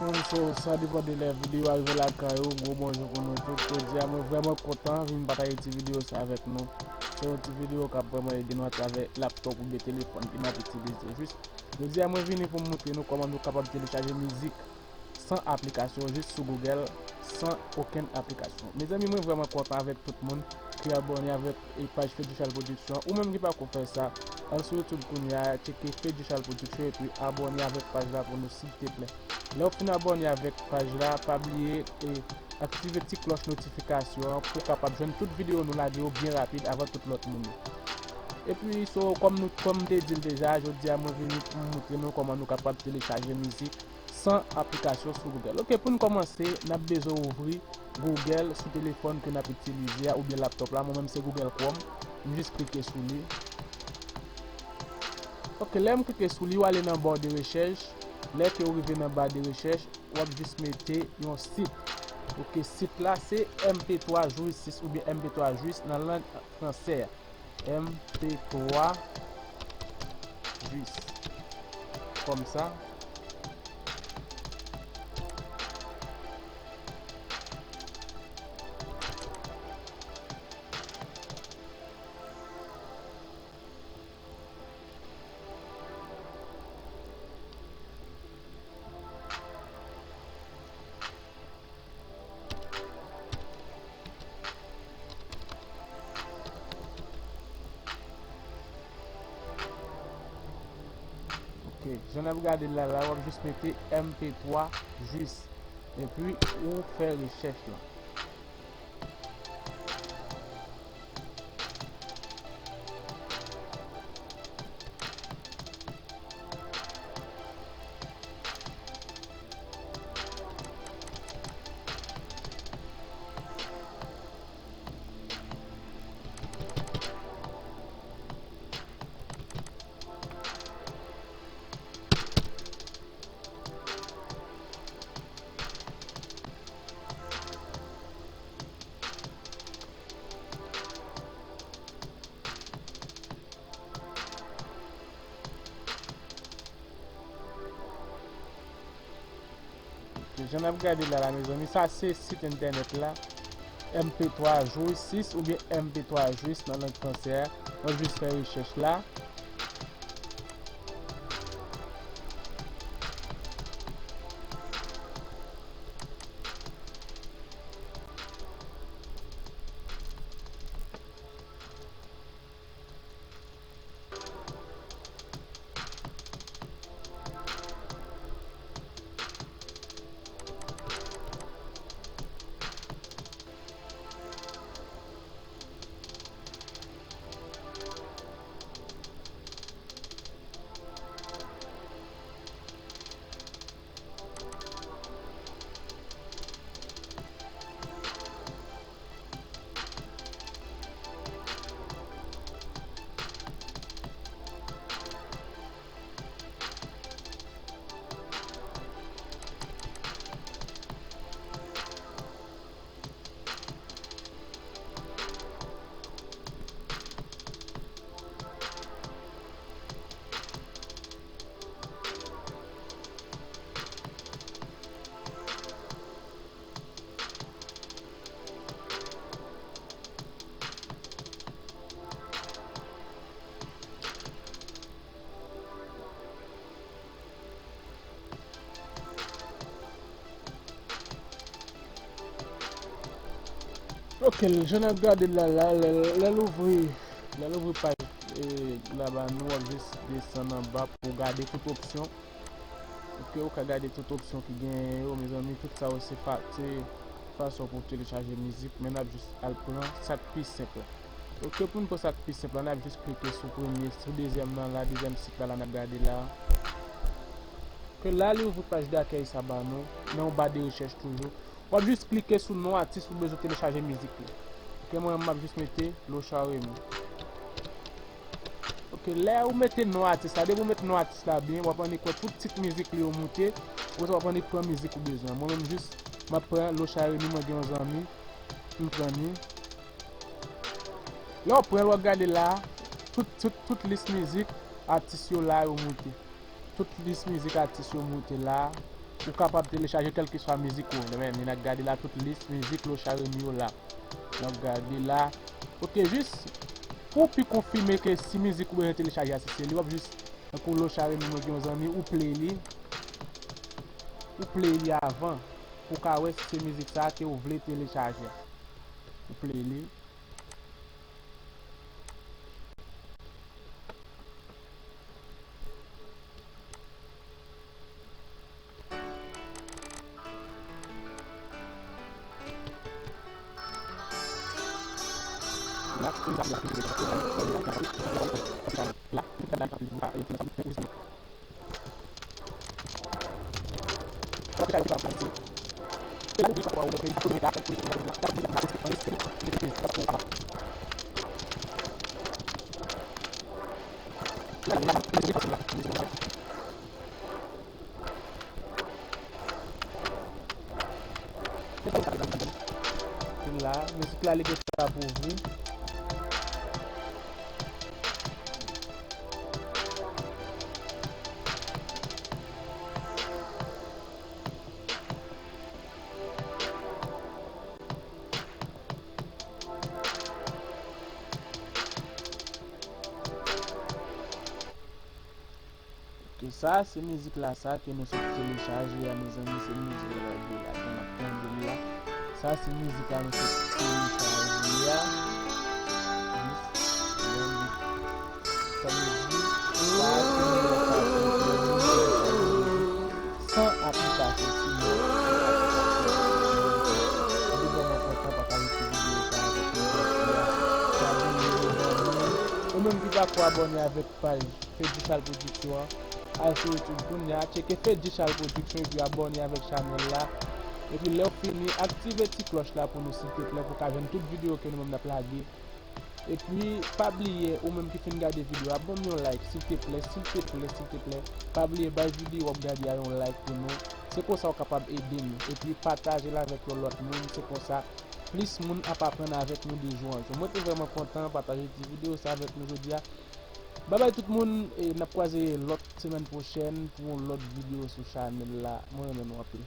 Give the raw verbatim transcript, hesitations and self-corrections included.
Moun, so, sa depann de lè videyo a rive lakay ou, gwo bonjou pou nou tout. Jodi a, mwen vrèman kontan vin pataje ti videyo sa avèk nou. Se yon ti videyo k ap vrèman ede nou atravè laptòp oubyen telefòn ke n ap itilize. Jis, jodi a, mwen vini pou m montre nou kòman nou kapab telechaje mizik san aplikasyon, jis sou Google, san okenn aplikasyon. Mezanmi, mwen vrèman kontan avèk tout moun ki abòne avèk, e, paj Fedjouchal Production. Ou menm ki pako fè sa, al sou YouTube kounye a, tcheke Fedjouchal Production epi abòne avèk paj la pou nou, silteplè. Lè w fin abòne avèk paj la, pa bliye, e, aktive ti klòch notifikasyon an pou w kapab jwenn tout videyo nou lage yo byen rapid avan tout lòt moun yo. Epi, so, kòm nou, kòm m te di l deja, jodi a mwen vini pou m montre nou kòman nou kapab telechaje mizik san aplikasyon sou Google. Ok, pou n kòmanse, n ap bezwen ouvri Google sou telefòn ke n ap itilize a oubyen laptòp la. Mwen menm se Google Chrome. M jis klike sou li. Ok, lè m klike sou li, w ale nan ba de rechèch. Lè ke w rive nan ba de rechèch, w ap jis mete yon sit. Ok, sit la se M P twa Juice sis oubyen M P twa Juice nan lang fransè a. M P twa Juice. Kòmsa. Ok, jan n ap gade l la, la, w ap jis mete M P twa Juice. Epi, ou fè rechèch lan. Ok, jan n ap gade la, la, mezanmi, sa se sit entènèt la, M P twa Juice sis oubyen M P twa Juice nan lang fransè a. Mwen jis fè rechèch la. Ok, jan n ap gade l la, la, lè, lè l ouvri, lè l ouvri paj, e, la ba nou, w ap jis desann anba pou w gade tout opsyon. Ok, ou ka gade tout opsyon ki genyen yo, mezanmi, tout sa yo se fa-, se fason pou w telechaje mizik, men n ap jis al pran sa k pi senp la. Ok, pou n pran sa k pi senp la, n ap jis klike sou premye, sou dezyèm nan la, dezyèm sit la, la n ap gade la. Ke la, li ouvri paj dakèy sa ba nou, nan yon ba de rechèch toujou. W ap jis klike sou non atis ou bezwen telechaje mizik li. Ok, mwen, m ap jis mete Lochard Remy. Ok, lè ou mete non atis la, depi ou mete non atis la byen, w ap annik wè tout tit mizik li yo moute, apre sa w ap annik pran mizik ou bezwen. Mwen menm jis, m ap pran Lochard Remy, mwen gen yon zanmi, m pran li. Lè w pran l, w ap gade la, tout, tout, tout lis mizik atis yo la, yo moute. Tout lis mizik atis yo moute la. ou kapab telechaje kèlkeswa mizik ou renmen. N ap gade la tout lis mizik Locha Remy yo la. N ap gade la. Ok, jis pou w pi konfime ke si mizik ou bezwen telechaje a, si se li, w ap jis, tankou Locha Remy, mwen gen yon zanmi, ou play li, ou play li avan, pou w ka wè si se mizik sa a ke w vle telechaje. Ou play li. La, mizik la li gentan ap ouvri. Ok, sa se mizik la sa ke nou sot telechaje a, mezanmi, se mizik la, la, la, la, n ap tande l la. Sa se mizik la nou sot telechaje a. Jis, jis, sa vle di, sa se yon lòt fason pou nou telechaje mizik san aplikasyon Tinet, san aplikasyon Tinet. Mwen vrèman kontan pataje ti videyo sa avèk nou jodi a. Pa bliye, mezanmi, ou menm ki pako abòne avèk paj Fedjishal Production an, al sou YouTube kounye a, tcheke Fedjishal Production epi abòne avèk chanèl la. Epi lè w fini, aktive ti klòch la pou nou, silteplè, pou w ka jwenn tout videyo ke nou menm n ap lage. Epi, pa bliye, ou menm ki fin gade videyo a, ban m yon like, silteplè, silteplè, silteplè. Pa bliye, bay videyo w ap gade a yon like pou nou. Se konsa w kapab ede nou. Epi, pataje l avèk yon lòt moun. Se konsa, plis moun ap aprann avèk nou de jou an jou. Mwen te vrèman kontan pataje ti videyo sa avèk nou jodi a. Babay tout moun, e n ap kwaze lòt semèn pwochèn pou yon lòt videyo sou chanèl la. Mwen renmen nou anpil.